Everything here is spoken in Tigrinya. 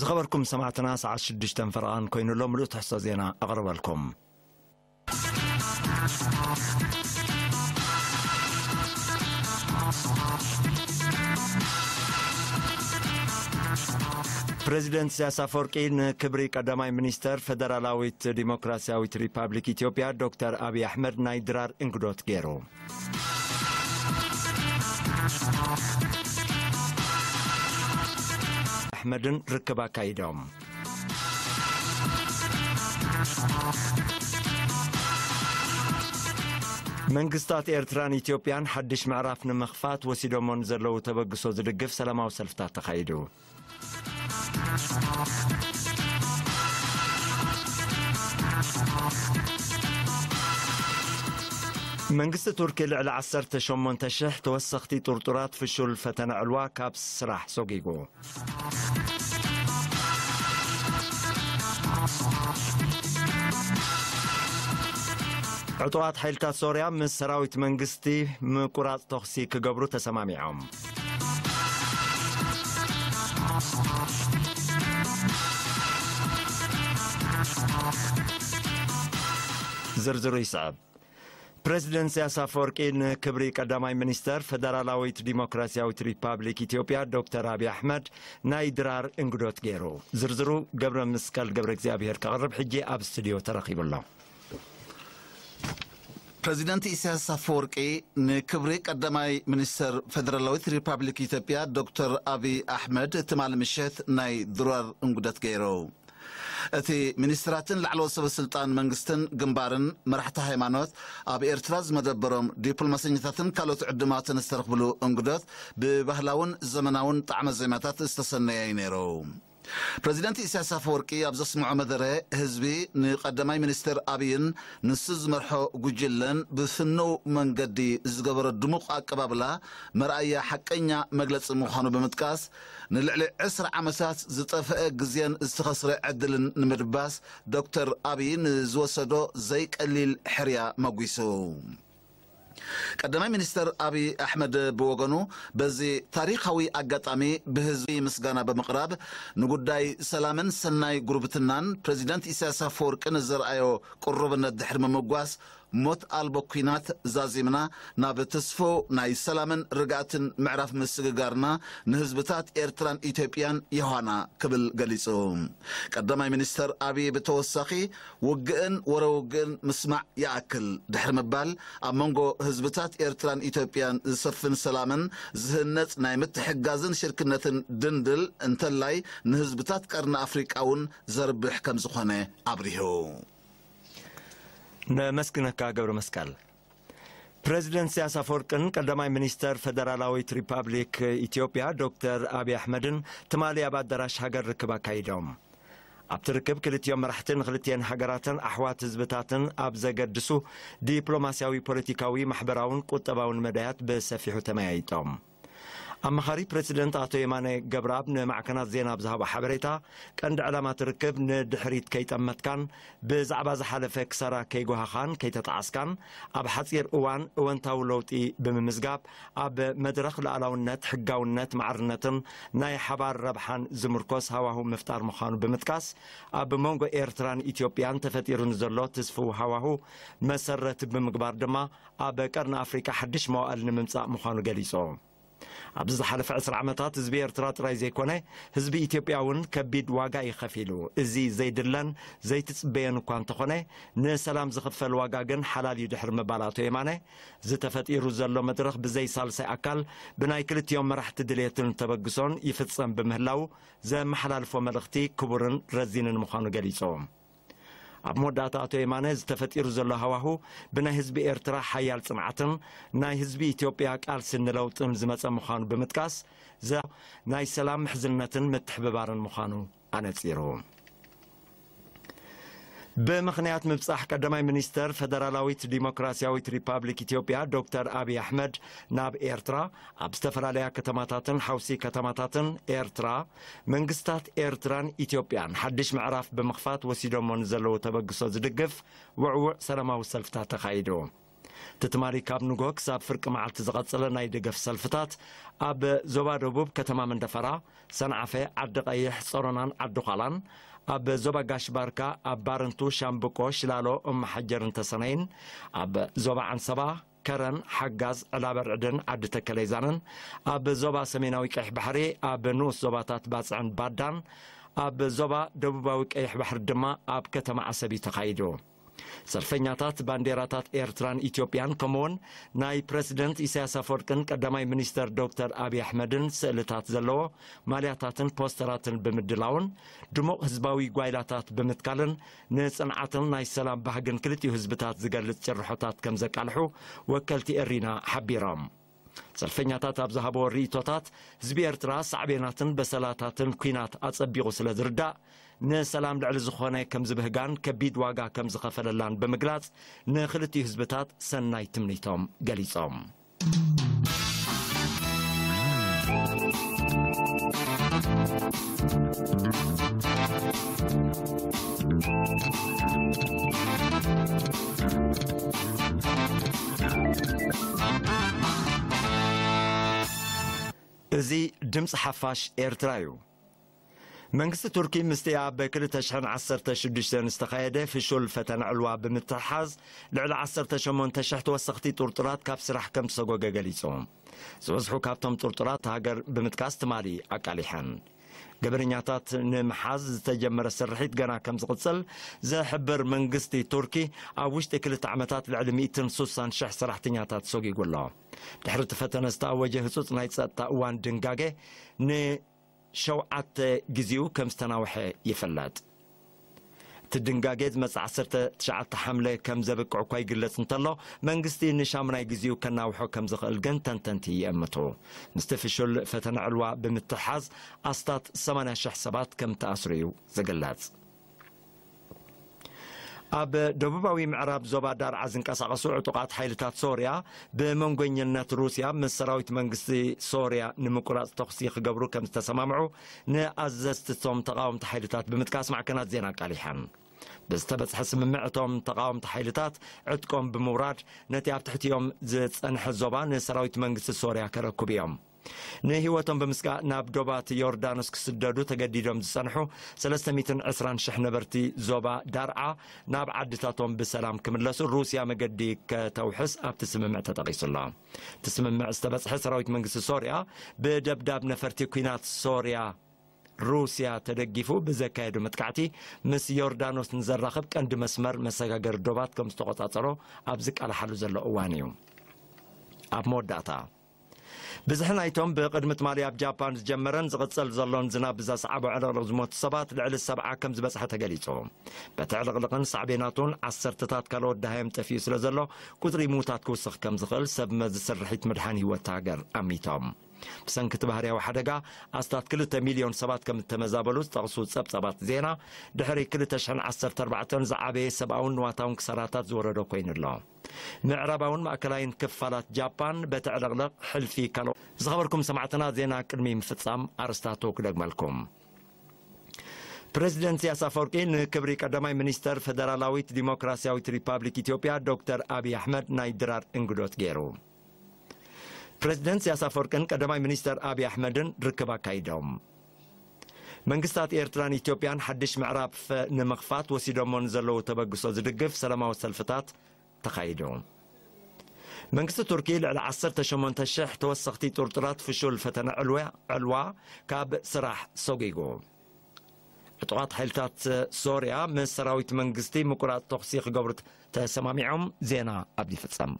ዝኸበርኩም ሰማዕትና፣ ሰዓት ሽዱሽተ ፈረቓን ኮይኑ ኣሎ። ምሉእ ትሕዝቶ ዜና ኣቕርበልኩም። ፕሬዚደንት ኢሳያስ ኣፈወርቂ ንክብሪ ቀዳማይ ሚኒስተር ፈደራላዊት ዲሞክራሲያዊት ሪፓብሊክ ኢትዮጵያ ዶክተር ኣብይ ኣሕመድ ናይ ድራር እንግዶት ገይሩ። ኣሕመድን ርክብ ኣካይዶም። መንግስታት ኤርትራን ኢትዮጵያን ሓድሽ ምዕራፍ ንምኽፋት ወሲዶሞ ንዘለዉ ተበግሶ ዝድግፍ ሰላማዊ ሰልፍታት ተኻይዱ። መንግስቲ ቱርኪ ልዕሊ ዓሰርተ ሸሞንተ ሽሕ ተወሰኽቲ ጥርጡራት ፍሹል ፈተነ ዕልዋ ካብ ስራሕ ሰጒጉ። ዕጡቓት ሓይልታት ሶርያ ምስ ሰራዊት መንግስቲ ምቁራጽ ተኹሲ ክገብሩ ተሰማሚዖም። ዝርዝሩ ይስዕብ። ፕሬዚደንት ኢሳያስ ኣፈወርቂ ንክብሪ ቀዳማይ ሚኒስተር ፈደራላዊት ዲሞክራሲያዊት ሪፓብሊክ ኢትዮጵያ ዶክተር ኣብይ ኣሕመድ ናይ ድራር እንግዶት ገይሩ። ዝርዝሩ ገብረ መስቀል ገብረ እግዚኣብሔር ከቕርብ ሕጂ ኣብ ስቱዲዮ ተረኺቡ ኣሎ። ፕሬዚደንት ኢሳያስ ኣፈወርቂ ንክብሪ ቀዳማይ ሚኒስተር ፈደራላዊት ሪፓብሊክ ኢትዮጵያ ዶክተር ኣብይ ኣሕመድ ትማሊ ምሸት ናይ ድራር እንግዶት ገይሩ። እቲ ሚኒስትራትን ላዕለዎት ሰበ ስልጣን መንግስትን ግንባርን መራሕቲ ሃይማኖት ኣብ ኤርትራ ዝመደበሮም ዲፕሎማሰኛታትን ካልኦት ዕዱማትን ዝተረኽብሉ እንግዶት ብባህላውን ዘመናውን ጣዕመ ዜማታት ዝተሰነየ እዩ ነይሩ። ፕሬዚደንት ኢሳያስ ኣፈወርቂ ኣብ ዘስምዖ መደረ፣ ህዝቢ ንቀዳማይ ሚኒስትር ኣብይን ንሱ ዝመርሖ ጉጅለን ብፍኑው መንገዲ ዝገበሮ ድሙቕ ኣቀባብላ መርኣያ ሓቀኛ መግለጺ ምዃኑ ብምጥቃስ፣ ንልዕሊ ዕስራ ዓመታት ዝጠፍአ ግዜን ዝተኸስረ ዕድልን ንምድባስ ዶክተር ኣብይ ንዝወሰዶ ዘይቀሊል ሕርያ መጒሱ። ቀዳማይ ሚኒስተር ኣብይ ኣሕመድ ብወገኑ፣ በዚ ታሪኻዊ ኣጋጣሚ ብህዝቢ ምስጋና ብምቕራብ፣ ንጉዳይ ሰላምን ሰናይ ጉርብትናን ፕሬዚደንት ኢሳያስ ኣፈወርቂ ንዘርኣዮ ቅሩብነት ድሕሪ ምምጓስ፣ ሞት ኣልቦ ኲናት ዛዚምና ናብ ትስፉው ናይ ሰላምን ርግኣትን ምዕራፍ ምስግጋርና ንህዝብታት ኤርትራን ኢትዮጵያን ዮሃና ክብል ገሊጹ። ቀዳማይ ሚኒስተር ኣብይ ብተወሳኺ፣ ውግእን ወረ ውግእን ምስማዕ ይኣክል ድሕሪ ምባል፣ ኣብ መንጎ ህዝብታት ኤርትራን ኢትዮጵያን ዝሰፍን ሰላምን ዝህነጽ ናይ ምትሕግጋዝን ሽርክነትን ድንድል እንተላይ ንህዝብታት ቀርኒ ኣፍሪቃ እውን ዘርብሕ ከም ዝኾነ ኣብሪሁ። ነመስግነካ ገብረ መስቀል። ፕሬዚደንት ኢሳያስ ኣፈወርቅን ቀዳማይ ሚኒስተር ፈደራላዊት ሪፓብሊክ ኢትዮጵያ ዶክተር ኣብይ ኣሕመድን ትማሊ ኣብ ኣዳራሽ ሃገር ርክብ ኣካይዶም። ኣብቲ ርክብ ክልቲኦም መራሕቲ ንክልቲኤን ሃገራትን ኣሕዋት ህዝብታትን ኣብ ዘገድሱ ዲፕሎማስያዊ፣ ፖለቲካዊ፣ ማሕበራውን ቁጠባውን መዳያት ብሰፊሑ ተመያይጦም። ኣማኻሪ ፕሬዚደንት ኣቶ የማነ ገብረኣብ ንማዕከናት ዜና ኣብ ዝሃቦ ሓበሬታ፣ ቀንዲ ዕላማ እቲ ርክብ ንድሕሪት ከይጠመትካን ብዛዕባ ዝሓለፈ ክሳራ ከይጓሃኻን ከይተጣዓስካን፣ ኣብ ሓጺር እዋን እወንታዊ ለውጢ ብምምዝጋብ፣ ኣብ መድረኽ ሉዓላውነት፣ ሕጋውነት፣ ማዕርነትን ናይ ሓባር ረብሓን ዝምርኮስ ሃዋሁ ምፍጣር ምዃኑ ብምጥቃስ፣ ኣብ መንጎ ኤርትራን ኢትዮጵያን ተፈጢሩ ንዘሎ ትስፉው ሃዋሁ መሰረት ብምግባር ድማ፣ ኣብ ቀርኒ ኣፍሪቃ ሓድሽ መዋእል ንምምጻእ ምዃኑ ገሊጹ። ኣብዚ ዝሓለፈ ዕስራ ዓመታት ህዝቢ ኤርትራ ጥራይ ዘይኮነ፣ ህዝቢ ኢትዮጵያ እውን ከቢድ ዋጋ እዩ ከፊሉ። እዚ ዘይድለን ዘይትጽበዮን እኳ እንተኾነ፣ ንሰላም ዝኽፈል ዋጋ ግን ሓላል እዩ ድሕሪ ምባል ኣቶ የማነ፣ ዝተፈጢሩ ዘሎ መድረኽ ብዘይ ሳልሳይ ኣካል ብናይ ክልቲኦም መራሕቲ ድልየትን ተበግሶን ይፍጸም ብምህላው ዘመሓላልፎ መልእኽቲ ክቡርን ረዚንን ምዃኑ ገሊጹ። ኣብ መወዳእታ ኣቶ የማነ፣ ዝተፈጢሩ ዘሎ ሃዋሁ ብናይ ህዝቢ ኤርትራ ሓያል ጽንዓትን ናይ ህዝቢ ኢትዮጵያ ቃልሲ ንለውጥን ዝመጸ ምዃኑ ብምጥቃስ፣ ዘ-፣ ናይ ሰላም ምሕዝነትን ምትሕብባርን ምዃኑ ኣነጺሩ። ብምኽንያት ምብጻሕ ቀዳማይ ሚኒስተር ፈደራላዊት ዲሞክራሲያዊት ሪፓብሊክ ኢትዮጵያ ዶክተር ኣብይ ኣሕመድ ናብ ኤርትራ፣ ኣብ ዝተፈላለያ ከተማታትን ሓውሲ ከተማታትን ኤርትራ፣ መንግስታት ኤርትራን ኢትዮጵያን ሓድሽ ምዕራፍ ብምኽፋት ወሲዶሞ ንዘለዉ ተበግሶ ዝድግፍ ውዕዉዕ ሰላማዊ ሰልፍታት ተኻይዱ። ትማሊ ካብ ንግሆ ክሳብ ፍርቂ መዓልቲ ዝቐጸለ ናይ ደገፍ ሰልፍታት፣ ኣብ ዞባ ደቡብ ከተማ መንደፈራ፣ ሰንዓፈ፣ ዓዲ ቀይሕ፣ ጾሮናን ዓዲ ዃላን፣ ኣብ ዞባ ጋሽ ባርካ፣ ኣብ ባረንቱ፣ ሻምብቆ፣ ሽላሎ፣ እምሓጀርን ተሰነይን፣ ኣብ ዞባ ዓንሰባ፣ ከረን፣ ሓጋዝ፣ ዕላበርዕድን ዓዲ ተከለይዛንን፣ ኣብ ዞባ ሰሜናዊ ቀይሕ ባሕሪ፣ ኣብ ንኡስ ዞባታት ባጽዕን ባዳን፣ ኣብ ዞባ ደቡባዊ ቀይሕ ባሕሪ ድማ ኣብ ከተማ ዓሰብ እዩ ተኻይዱ። ሰልፈኛታት ባንዴራታት ኤርትራን ኢትዮጵያን፣ ከምኡውን ናይ ፕረሲደንት ኢሳያስ ኣፈወርቅን ቀዳማይ ሚኒስተር ዶክተር ኣብይ ኣሕመድን ስእልታት ዘለዎ ማልያታትን ፖስተራትን ብምድላውን፣ ድሙቕ ህዝባዊ ጓይላታት ብምትካልን፣ ንጽንዓትን ናይ ሰላም ባህግን ክልቲኡ ህዝብታት ዝገልጽ ጭርሖታት ከም ዘቃልሑ ወከልቲ ኤሪና ሓቢሮም። ሰልፈኛታት ኣብ ዝሃብዎ ርእይቶታት፣ ህዝቢ ኤርትራ ሳዕቤናትን በሰላታትን ኲናት ኣጸቢቑ ስለ ዝርዳእ፣ ንሰላም ልዕሊ ዝኾነ ከም ዝብህጋን ከቢድ ዋጋ ከም ዝኸፈለላን ብምግላጽ፣ ንኽልቲኡ ህዝብታት ሰናይ ትምኒቶም ገሊጾም። እዚ ድምፂ ሓፋሽ ኤርትራ እዩ። መንግስቲ ቱርኪ ምስቲ ኣብ ክልተ ሽሕን ዓሰርተ ሽዱሽተን ዝተኻየደ ፍሹል ፈተነ ዕልዋ ብምትሕሓዝ፣ ልዕሊ ዓሰርተ ሸሞንተ ሽሕ ተወሰኽቲ ጥርጡራት ካብ ስራሕ ከም ዝሰጎገ ገሊጹ። ዝበዝሑ ካብቶም ጥርጡራት ሃገር ብምጥቃስ ትማሊ ኣቃሊሐን። ገበነኛታት ንምሓዝ ዝተጀመረ ስርሒት ገና ከም ዝቕጽል ዝሕብር መንግስቲ ቱርኪ፣ ኣብ ውሽጢ ክልተ ዓመታት ልዕሊ ሚእትን ሱሳን ሽሕ ሰራሕተኛታት ሰጒጉ ኣሎ። ድሕሪ እቲ ፈተነ ዝተኣወጀ ህጹጽ ናይ ጸጥታ እዋን ድንጋገ ን ሸውዓተ ግዜኡ ከም ዝተናውሐ ይፍለጥ። እቲ ድንጋጌ ዝመጽእ ዓሰርተ ትሽዓተ ሓምለ ከም ዘብቅዕ እኳ ይግለጽ እንተሎ፣ መንግስቲ ንሻሙናይ ግዜኡ ከናውሖ ከም ዝኽእል ግን ተንተንቲ ይእምቱ። ምስቲ ፍሹል ፈተነ ዕልዋ ብምትሓዝ ኣስታት ሰማንያ ሽሕ ሰባት ከም ተኣስሩ እዩ ዝግለጽ። ኣብ ደቡባዊ ምዕራብ ዞባ ዳርዓ ዝንቀሳቐሱ ዕጡቓት ሓይልታት ሶርያ፣ ብመንጎኝነት ሩስያ ምስ ሰራዊት መንግስቲ ሶርያ ንምቁራጽ ተኹሲ ክገብሩ ከም ዝተሰማምዑ ንኣዘዝቲ እቶም ተቓወምቲ ሓይልታት ብምጥቃስ ማዕከናት ዜና ኣቃሊሐን። ብዝተበጽሐ ስምምዕ፣ እቶም ተቓወምቲ ሓይልታት ዕጥቆም ብምውራድ፣ ነቲ ኣብ ትሕቲኦም ዝጸንሐ ዞባ ንሰራዊት መንግስቲ ሶርያ ከረክቡ እዮም። ንህይወቶም ብምስጋእ ናብ ዶባት ዮርዳኖስ ክስደዱ ተገዲዶም ዝጸንሑ ሰለስተ ሚእትን ዕስራን ሽሕ ነበርቲ ዞባ ዳርዓ ናብ ዓድታቶም ብሰላም ክምለሱ ሩስያ መገዲ ከተውሕስ ኣብቲ ስምምዕ ተጠቒሱ ኣሎ። እቲ ስምምዕ ዝተበጽሐ፣ ሰራዊት መንግስቲ ሶርያ ብደብዳብ ነፈርቲ ኲናት ሶርያ ሩስያ ተደጊፉ ብዘካየዱ መጥቃዕቲ ምስ ዮርዳኖስ ንዘራኽብ ቀንዲ መስመር መሰጋገሪ ዶባት ከም ዝተቖጻጸሮ ኣብ ዝቃላሓሉ ዘሎ እዋን እዩ። ኣብ መወዳእታ፣ ብዝሒ ናይቶም ብቕድሚ ትማሊ ኣብ ጃፓን ዝጀመረን ዝቕጽል ዘሎን ዝናብ ብዘስዓቦ ዕልቕልቕ ዝሞቱ ሰባት ልዕሊ ሰብዓ ከም ዝበጽሐ ተገሊጹ። በቲ ዕልቕልቕን ሳዕቤናቱን ዓሰርተታት ካልኦት ደሃዮም ጠፊኡ ስለ ዘሎ፣ ቁጽሪ ምዉታት ክውስኽ ከም ዝኽእል ሰብ መዚ ስርሒት ምድሓን ህይወት ሃገር ኣሚቶም። ብሰንኪ እቲ ባህርያዊ ሓደጋ ኣስታት ክልተ ሚልዮን ሰባት ከም እተመዛበሉ ዝጠቕሱ ጸብጻባት ዜና፣ ድሕሪ ክልተ ሽሕን ዓሰርተ ኣርባዕተን ዝዓበየ ሰብኣውን ንዋታውን ክሳራታት ዝወረዶ ኮይኑ ኣሎ። ምዕራባውን ማእከላይን ክፋላት ጃፓን በቲ ዕልቕልቕ ሕልፊ ካልኦ። ዝኸበርኩም ሰማዕትና፣ ዜና ቅድሚ ምፍጻም ኣርስታቱ ክደግመልኩም። ፕረዚደንት ኢሳያስ ኣፈወርቂ ንክብሪ ቀዳማይ ሚኒስተር ፈደራላዊት ዲሞክራሲያዊት ሪፓብሊክ ኢትዮጵያ ዶክተር ኣብይ ኣሕመድ ናይ ድራር እንግዶት ገይሩ። ፕረዚደንት ኢሳያስ ኣፈወርቅን ቀዳማይ ሚኒስተር ኣብይ ኣሕመድን ርክብ ኣካይዶም። መንግስታት ኤርትራን ኢትዮጵያን ሓድሽ ምዕራፍ ንምኽፋት ወሲዶሞ ንዘለዉ ተበግሶ ዝድግፍ ሰላማዊ ሰልፍታት ተኻይዱ። መንግስቲ ቱርኪ ልዕሊ ዓሰርተ ሸሞንተ ሽሕ ተወሰኽቲ ጥርጡራት ፍሹል ፈተነ ዕልዋ፣ ዕልዋ ካብ ስራሕ ሰጒጉ። ዕጡቓት ሓይልታት ሶርያ ምስ ሰራዊት መንግስቲ ምቁራጽ ተኹሲ ክገብሩ ተሰማሚዖም። ዜና ኣብዚ ይፍጸም።